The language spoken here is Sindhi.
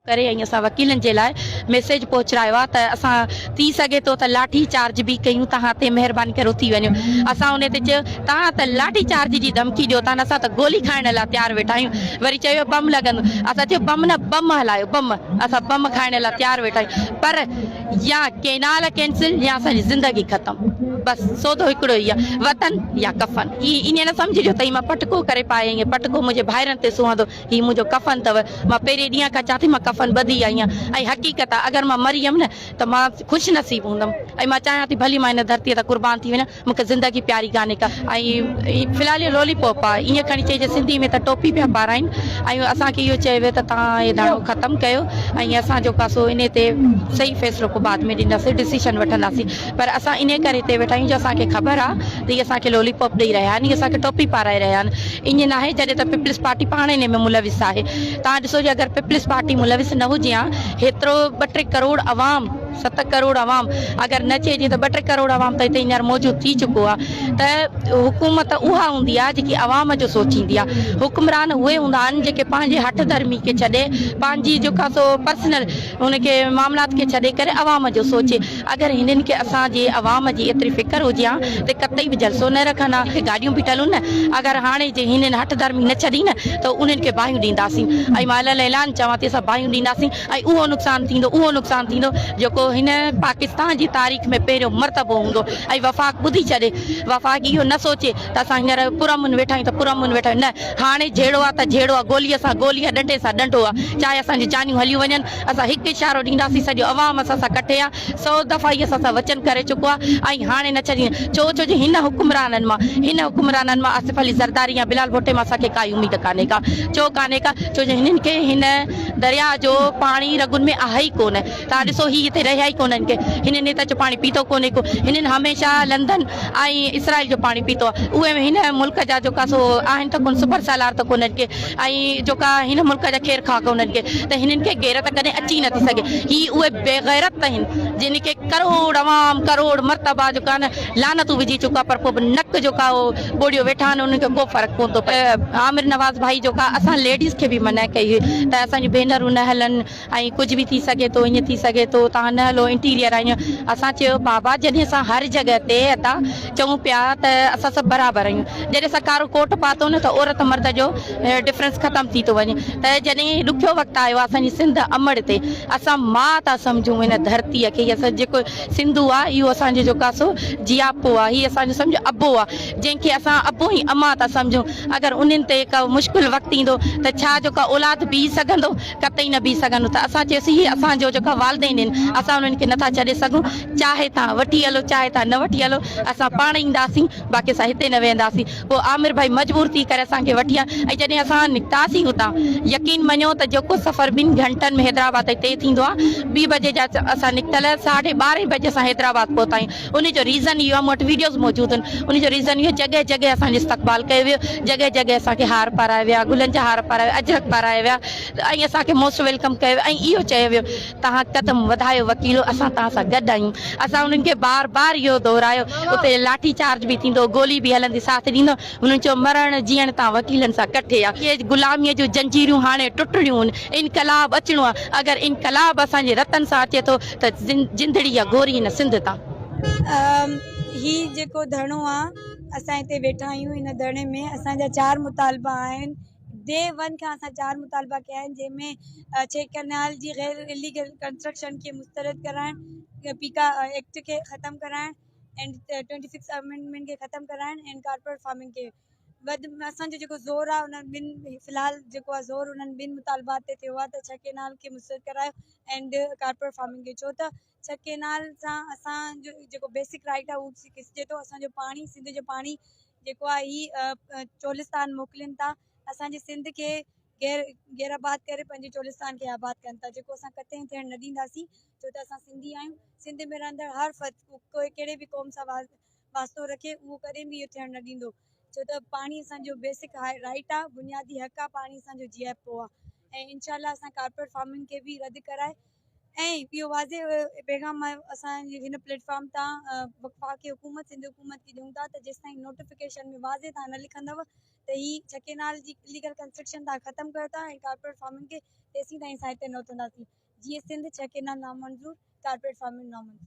ڪري ۽ اسان وڪيلن جي لاء ميسيج پهچرايو آهي ته اسان ٿي سگهي ٿو ته لاٺي چارج به ڪيون توهان تي مهرباني ڪري اٿي وڃو اسان انهي تي چيو توهان ته لاٺي چارج جي ڌمڪي ڏيو ٿا نه اسان ته گولي کائڻ لاء تيار ويٺا آهيون وري چيو بم لڳندو اسان چيو بم نه بم هلايو بم اسان بم کائڻ لاء تيار ويٺا آهيون پر يا ڪينال ڪينسل يا اسان جي زندگي ختم بس سودو هڪڙو ئي آهي وطن يا ڪفن هي ائين نه سمجهجو ته هي مان پٽڪو ڪري پائي ائين پٽڪو منهنجي ڀائرن تي سونهندو هي منهنجو ڪفن اٿو، مان پهرين ڏينهن کان چوان ٿي مان ڪفن ٻڌي آئي آهيان ۽ حقيقت آهي اگر مان مري ويم نه ته مان خوش نصيب هوندم ۽ مان چاهيان ٿي ڀلي مان هن ڌرتيء تان قربان ٿي وڃان مون کي زندگي پياري ڪانهي ڪا ۽ في الحال اهو لولي پاپ آهي ائين کڻي چئجي سنڌي ۾ ته ٽوپي پيا پارائين ۽ اسان کي اهو چيو ويو ته توهان هي ڌرڻو ختم ڪيو ۽ اسان جو ڪا سو انهي تي صحيح فيصلو پوء بعد ۾ ڏينداسين ڊسيشن وٺنداسين پر اسان انهي ڪري هتي ويٺا آهيون جو اسان کي خبر آهي ته هي اسان کي لولي پاپ ڏئي رهيا آهن هي اسان کي ٽوپي پارائي رهيا آهن ائين ناهي جڏهن ته پيپلز پارٽي پاڻ انهي ۾ ملوث آهي توهان ڏسو جي اگر پيپلز پارٽي ملوث نه هجي ها هيترو ٻه ٽي ڪروڙ عوام ست ڪروڙ عوام اگر نه چئجي ته ٻه ٽي ڪروڙ عوام ته هتي هينئر موجود ٿي چڪو آهي ته حڪومت اها هوندي آهي جيڪي عوام جو سوچيندي آهي حڪمران اهي هوندا آهن جيڪي پنهنجي هٺ ڌرمي کي ڇڏي پنهنجي جيڪا سو پرسنل ان کي معاملات کي ڇڏي ڪري عوام جو سوچي اگر هنن کي اسان جي عوام جي ايتري فڪر هجي ها ته قطعي به جلسو نه رکن ها. گاڏيون بيٺل هن نه اگر هاڻي جي هنن هٺ ڌرمي نه ڇڏي نه ته انهن کي باهيون ڏينداسين ۽ مان علي الاعلان چوان ٿي اسان باهيون ڏينداسين ۽ اهو نقصان ٿيندو اهو نقصان ٿيندو جيڪو هن پاڪستان جي تاريخ ۾ پهريون مرتبو هوندو ۽ وفاق ٻڌي ڇڏي وفاق اهو نه سوچي ته اسان هينئر پرامن ويٺا آهيون ته پرامن ويٺا آهيون نه هاڻي جهيڙو آهي ته جهيڙو آهي گولي سان گولي آهي ڏنڊي سان ڏنڊو آهي چاهي اسان جون جانيون هليون وڃن اسان هڪ اشارو ڏينداسين سڄو عوام اسان سان ڪٺي آ سو دفعا هي اسان سان وچن ڪري چڪو آ ۽ هاڻي نه ڇڏيندي ڇو ڇو جو هن حڪمرانن مان هن حڪمرانن مان آصف علي زرداري يا بلال ڀٽي مان اسان کي ڪائي اميد ڪانهي ڪا ڇو ڪانهي ڪا ڇو جو هنن کي هن درياء جو پاڻي رڳن ۾ آهي ئي ڪونه توهان ڏسو هي هتي رهيا ئي ڪونهن ڪي هنن هتان جو پاڻي پيتو ڪونهي ڪو هنن هميشه لندن ۽ اسرائيل جو پاڻي پيتو آ اهي هن ملڪ جا جيڪا سو آهن ته ڪونه سپر سالار ته ڪونهن ڪي ۽ جيڪا هن ملڪ جا خير خواهه ڪونهن ڪي ته هنن کي غيرت ڪڏهن اچي نٿي سگهي. هي اهي بيغيرت آهن جن کي ڪروڙ عوام ڪروڙ مرتبا جيڪا نه لعنتون وجهي چڪا پر پوء به نڪ جيڪا اهو ٻوڙيو ويٺا آهن انهن کي ڪو فرق ڪونه ٿو پئي. عامر نواز ڀائي جيڪا اسان ليڊيز کي به منع ڪئي هئي ته اسان جون ڀينرون نه هلن ۽ ڪجهه به ٿي سگهي ٿو ائين ٿي سگهي ٿو توهان نه هلو انٽيريئر آهيون اسان چيو بابا جڏهن اسان هر جڳهه تي ادا چئون پيا ته اسان سڀ برابر آهيون جڏهن اسان ڪارو ڪوٽ پاتو نه ته عورت مرد جو ڊفرنس ختم ٿي ٿو وڃي ته جڏهن ڏکيو وقت آيو آهي اسان جي سنڌ امڙ تي اسان ماء ٿا سمجهون هن ڌرتي کي هي اسان جيڪو سنڌو آهي اهو اسان جو جيڪو آهي سو جياپو آهي هي اسان جو سمجهو ابو آهي جنهن کي اسان ابو ۽ امان ٿا سمجهون اگر انهن تي ڪو مشڪل وقت ايندو ته ڇا جيڪو اولاد بيهي سگهندو قطعي نه بيهي سگهندو ته اسان چيوسين هي اسان جو جيڪا والدين آهن اسان انهن کي نٿا ڇڏي سگهون چاهي تان وٺي هلو چاهي تان نه وٺي هلو اسان پاڻ اينداسين باقي اسان هتي نه ويهنداسين پوء عامر ڀائي مجبور ٿي ڪري اسان کي وٺي آيا ۽ جڏهن اسان نڪتاسين هتان يقين مڃو ته جيڪو سفر ٻن گهنٽن ۾ حيدرآباد تائين طئي ٿيندو آهي ٻي بجي جا اسان نڪتل ساڍي ٻارهين بجي اسان حيدرآباد پهتا آهيون ان جو ريزن اهو آهي مون وٽ ويڊيوز موجود آهن ان جو ريزن اهو جڳهه جڳهه اسان جو استقبال ڪيو ويو جڳهه جڳهه اسان کي هار پارايا ويا گلن جا هار پارايا ويا اجرڪ پارايا ويا ۽ اسان کي موسٽ welcome ڪيو ويو ۽ اهو چيو ويو توهان قدم وڌايو وڪيلو اسان توهان سان گڏ آهيون اسان انهن کي بار بار اهو دهرايو اتي لاٺي چارج به ٿيندو گولي به هلندي ساٿ ڏيندو هنن چيو مرڻ جيئڻ تان وڪيلن سان ڪٺي آ. اهي غلاميء جون زنجيرون هاڻي ٽٽڻيون هن. انقلاب اچڻو آ. اگر انقلاب اسان جي رتن سان اچي ٿو ته جندڙي يا گوري هن سنڌ تان. هي جيڪو ڌرڻو آ اسان هتي ويٺا آهيون هن ڌرڻي ۾ اسان جا چار مطالبا آهن ڊي ون کان اسان چار مطالبا ڪيا آهن جنهن ۾ ڇهه ڪئنال جي غير اليگل ڪنسٽرڪشن کي مسترد ڪرائڻ پيڪا ايڪٽ کي ختم ڪرائڻ اينڊ ٽوئنٽي سڪس امينڊمينٽ کي ختم ڪرائڻ اينڊ ڪارپوريٽ فارمنگ کي وڌ اسان جو جيڪو زور آهي انهن ٻن في الحال جيڪو آهي زور انهن ٻن مطالبات تي ٿيو آهي ته ڇهه ڪينال کي مسترد ڪرايو اينڊ ڪارپوريٽ فارمنگ کي ڇو ته ڇهه ڪينال سان اسان جو جيڪو بيسڪ رائٽ آهي اهو کسجي ٿو اسان جو پاڻي سنڌ جو پاڻي جيڪو آهي هي چولستان موڪلين ٿا اسان جي سنڌ کي غير غير آباد ڪري پنهنجي چولستان کي آباد ڪن ٿا جيڪو اسان ڪٿي ٿيڻ نه ڏينداسين ڇو ته اسان سنڌي آهيون سنڌ ۾ رهندڙ هر فرد ڪوئي ڪهڙي به قوم سان واسطو رکي اهو ڪڏهن به اهو ٿيڻ نه ڏيندو ڇو ته پاڻي اسان جو بيسڪ رائٽ آهي بنيادي حق آهي پاڻي اسان جو جياپو آهي ۽ انشاء الله اسان ڪارپوريٽ فارمنگ کي به رد ڪرائي ۽ اهو واضح پيغام اسان هن پليٽ فارم تان وفاقي حڪومت سنڌ حڪومت کي ڏيون ٿا ته جيستائين نوٽيفڪيشن ۾ واضح تان نه لکندؤ ته هي ڇهه ڪينال جي اليگل ڪنسٽرڪشن تان ختم ڪيو ٿا ۽ ڪارپوريٽ فارمنگ کي تيسين تائين اسان هتي نه اٿنداسين. جيئي سنڌ ڇهه ڪينال نامنظور، ڪارپوريٽ فارمنگ نامنظور.